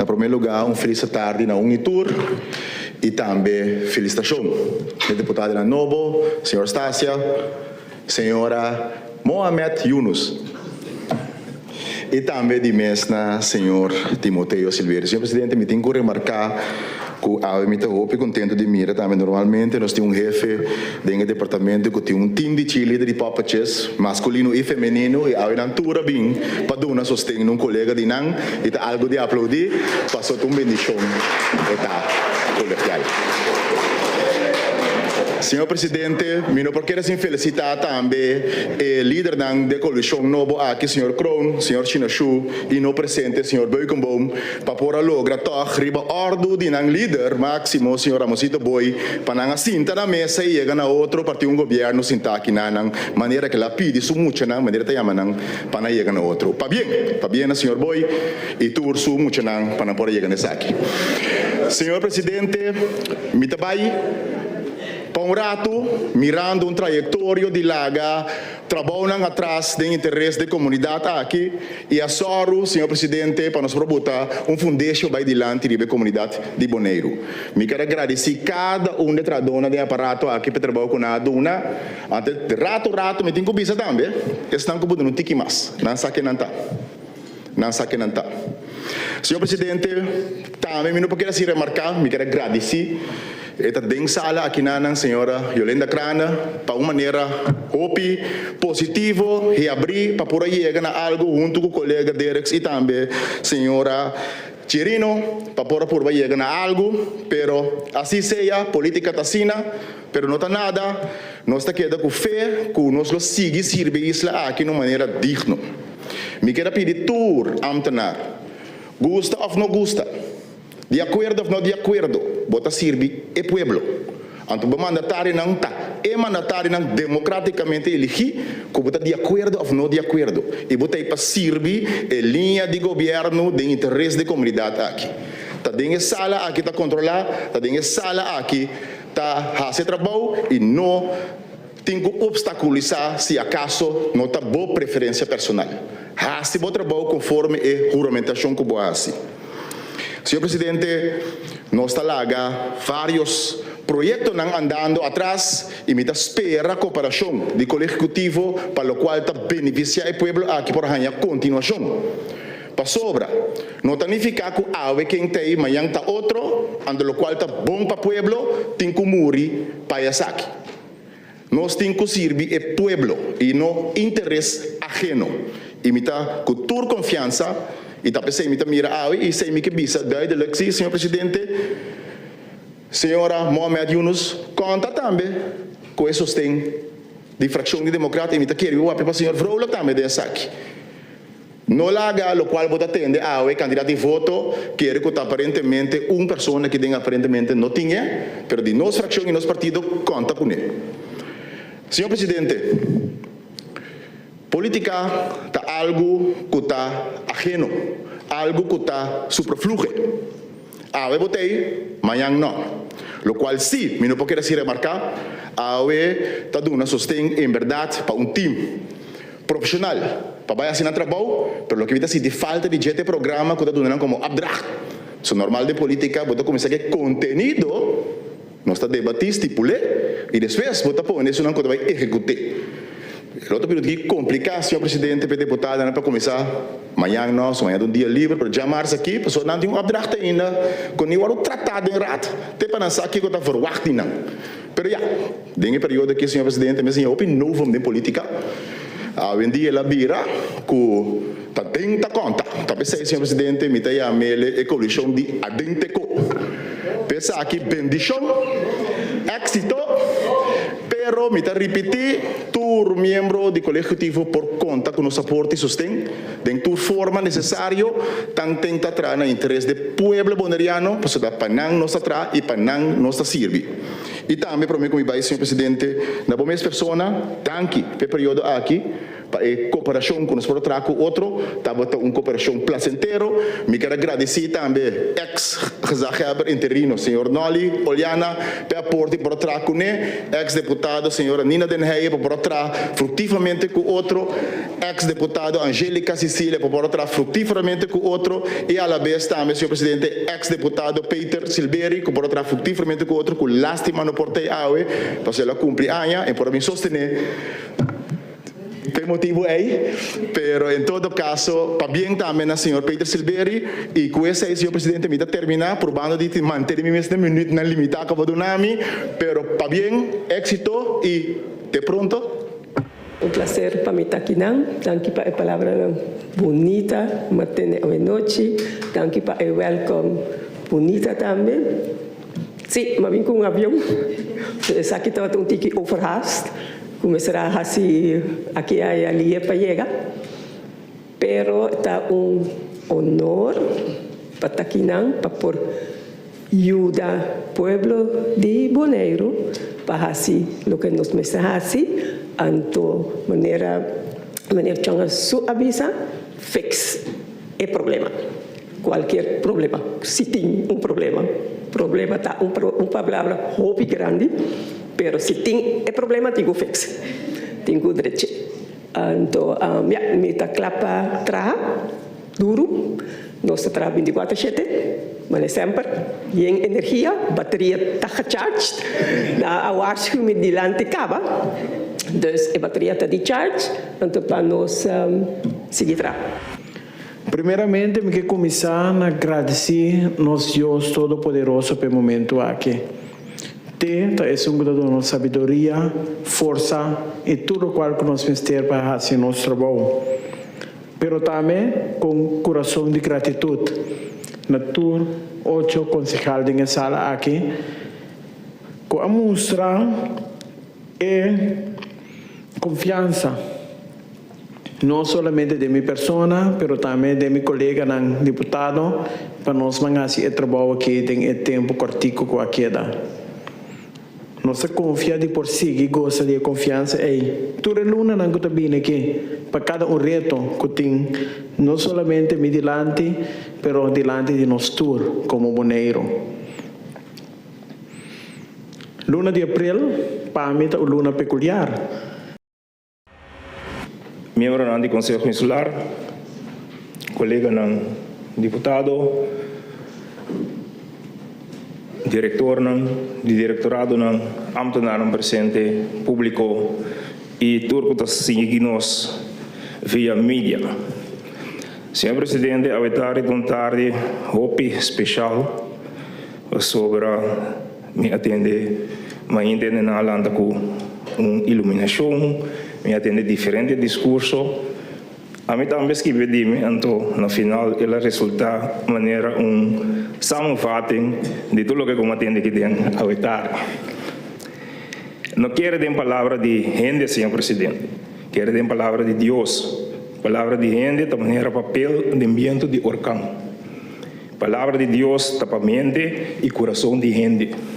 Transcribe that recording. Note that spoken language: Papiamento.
promé lugá un felis atardi na un i tur i tambe felisitashon na e diputadonan nobo, señor Stasia, señora Mohamed Yunus i tambe di mes na señor Timoteo Silverio. Señor Presidente, mi tin ku remarká ku awe mi ta hopi kontentu di mira tambe normalmente nos tin un hefe den e departamento ku tin un team di cheerleader di poppetjes, maskulino i femenino, i awe nan tur a bin pa duna sosten na un kolega di nan i ta algu di aplaudí paso ta un bendishon e ta kolegial. Señor Presidente, mi no por kere sin felisitá tambe e lidernan di e koalishon nobo aki, señor Kroon, señor Chinashu i no presente señor Beukenboom, pa por a logra tòg riba òrdu di nan lider máksimo señor Ramosito Boy pa nan a sinta na mesa i yega na otro parti un gobièrnu sintá aki na nan manera ke el a pidi su muchanan manera ta yama nan pa nan yega na otro. Pabien! Pabien na señor Boy i tur su muchanan pa nan por a yega na esaki. Señor Presidente, mi ta bai pa un ratu mirando un trayektorio di laga trabounan atras den interes di e komunidat aki. I a sòru, señor presidente, pa nos por buta un fundesho bai dilanti riba e komunidat di Boneiru. Mi ker a gradisí kada un di e trahadónan den e aparato aki pa e trabou ku nan a duna. Ante rato rato mi tin ku bisa tambe, esnan ku por duna un tiki mas, nan sa ke nan ta. Nan sa ke nan ta. Señor presidente, tambe mi no por keda sin remarká, mi ker a gradisí E ta den sala akinanan señora Yolenda Crane pa un manera hopi positivo he abri pa por a yega na algo hunto cu colega Dereks y tambe señora Chirino pa por a purba yega na algo pero asi sea politica ta asina pero no ta nada nos ta keda cu fe cu nos lo sigui sirbi e isla aki na un manera digno. Mi kier a pidi tur ambtenaar gusta of no gusta. Di akuerdo òf no di akuerdo, bo ta sirbi e pueblo. Anto bo mandatarionan ta e mandatarionan demokratikamente eligí ku bo ta di akuerdo òf no di akuerdo i bo ta ei pa sirbi e liña di gobièrnu den interes di komunidat aki. Ta den e sala aki ta kontrolá, ta den e sala aki ta hasi e trabou i no tin ku opstakulisá si akaso no ta bo preferensia personal. Hasi bo trabou konforme e huramentashon ku bo a hasi. Señor Presidente, nos ta laga varios proyectonan andando atras y mi ta spera cooperacion di Colegio Ejecutivo pa locual ta beneficia e pueblo aki por haya continuacion. Pasobra, no ta nifica cu awe ken ta ey mañan ta otro, anto locual ta bon pa pueblo tin cu muri pa esaki. Nos tin cu sirbi e pueblo y no interes ajeno. Y mi ta cu tur confiansa y ta p'esey mi ta mira awe y esey mi ke bisa duidelijk, si, señor presidente, señora Mohamed Yunus conta tambe cu e sosten di fraccion di Democrat y mi ta kere mi wapia pa señor Vrolijk tambe den esaki. No laga locual bo ta tende awe cantidad di voto kere cu ta aparentemente un persona ki den aparentemente no tin e, pero di nos fraccion y nos partido conta cune. Señor Presidente, politica ta algo cu ta ajeno, algo cu ta superfluge. Awe bo ta ey, mañan no. Locual si mi no por keda sin remarca, awe ta duna sosten en berdad pa un team. Profesional pa bai haci nan trabou, pero loke mi ta sinti falta di dje ta e programa cu ta duna nan como opdracht. So normal den politica bo ta cuminsa cu e contenido, nos ta debati, stipule, y despues bo ta pone esunnan cu ta bai ehecute. E lo ta bira un tiki complica, señor presidente, pa e deputadonan pa cuminsa mañan nos, mañan ta un dia liber, pero djamars aki, pasobra nan tin un opdracht ainda cu ni worde trata den raad, te pa nan sa kico ta verwacht di nan. Pero ya, den e periodo aki, señor presidente, mi a siña hopi novum den politica. Awendia el a bira cu ta den ta conta. Ta p'esey, señor presidente, mi ta yam'el e coalicion di Aden-Teko. P'esaki bendicion, exito, pero mi ta ripiti, tur miembro di Colegio Ejecutivo por conta cu nos aporte y sosten den tur forma necesario, tanten ta traha na interes di pueblo Boneriano, pasobra ta pa nan nos ta traha y pa nan nos ta sirbi. I tambe promé ku mi bai, señor presidente, na bo mes persona, danki p'e periodo aki. pa e koperashon ku nos por a traha ku otro. Tabata un koperashon plasentero. Mi ker a gradisí tambe eks gezaghebber interino señor Nolly Oleana pa e aporte por a traha kuné, eks deputado señora Nina den Heyer pa por a traha fruktifamente ku otro, eks deputado Angelica Cicilia pa por a traha fruktiferamente ku otro i alabes tambe señor presidente eks deputado Peter Silberie ku por a traha fruktiferamente ku otro ku lastima no por ta ei awe pasobra el a kumpli aña e por a bin sostené P'e motibu ei, pero en todo caso, pabien tambe na señor Peter Silberie y cu esey, señor presidente, mi ta termina probando di mantene mi mes den minuutnan limita cu bo duna mi, pero pabien, exito y te pronto. Un placer pa mi ta akinan. Danki pa e palabranan bunita cu mi a tene awenochi. Danki pa e welcome bunita tambe. Sí, mi a bin cu un avion. Esaki tabata un tiki overhaast. Ku mester a hasi aki aya lie pa yega, pero ta un honor pa ta kinan pa por yuda pueblo di Boneiru pa hasi loke nos mester hasi, anto manera meneer Chong a su a bisa, fix e problema, kualkier problema, si tin un problema, problema ta un palabra hopi grandi. Pero si tin e problema tin ku fix, tin ku drechi. Anto ya, mi ta kla pa traha duru. Nos ta traha bintikuater shete, manera semper, yen energia, bateria ta gecharged. Nan a waarschuw mi dilanti kaba, dus e bateria ta di charge, anto pa nos sigui traha. Primeramente mi ke kuminsá na gradisí nos Dios Todopoderoso pa e momentu aki. Te ta esun ku ta duna nos sabiduria, forsa i tur lokual ku nos mester pa hasi nos trabou. Pero tambe ku un kurason di gratitut na tur ocho konsehal den e sala aki ku a mustra e konfiansa. No solamente den mi persona, pero tambe den mi coleganan diputado pa nos ban haci e trabou aki den e tempo cortico cu a keda. Nos ta confia di por sigui goza di e confiansa ey tur e lunanan cu ta bini aki pa cada un reto cu tin no solamente mi dilanti, pero dilanti di nos tur como Boneiru. Luna di april pa mi ta un luna peculiar. Miembronan di Konseho Insular, koleganan diputado, direktornan di direktoradonan, ámtenarnan presente, públiko i tur ku ta sigui nos via media. Señor Presidente, awe tardi ta un tardi hopi speshal pasobra Mi a tende mainta den nan a lanta ku un iluminashon, mi a tende diferente diskurso. Ami tambe skibi di mi, anto na final el a resultá manera un samenvatting di tur loke ku mi a tende aki den awe tardi. No kere den palabra di hende, señor presidente, kere den palabra di Dios. Palabra di hende ta manera papel den bientu di orkan. Palabra di Dios ta pa mente i kurason di hende.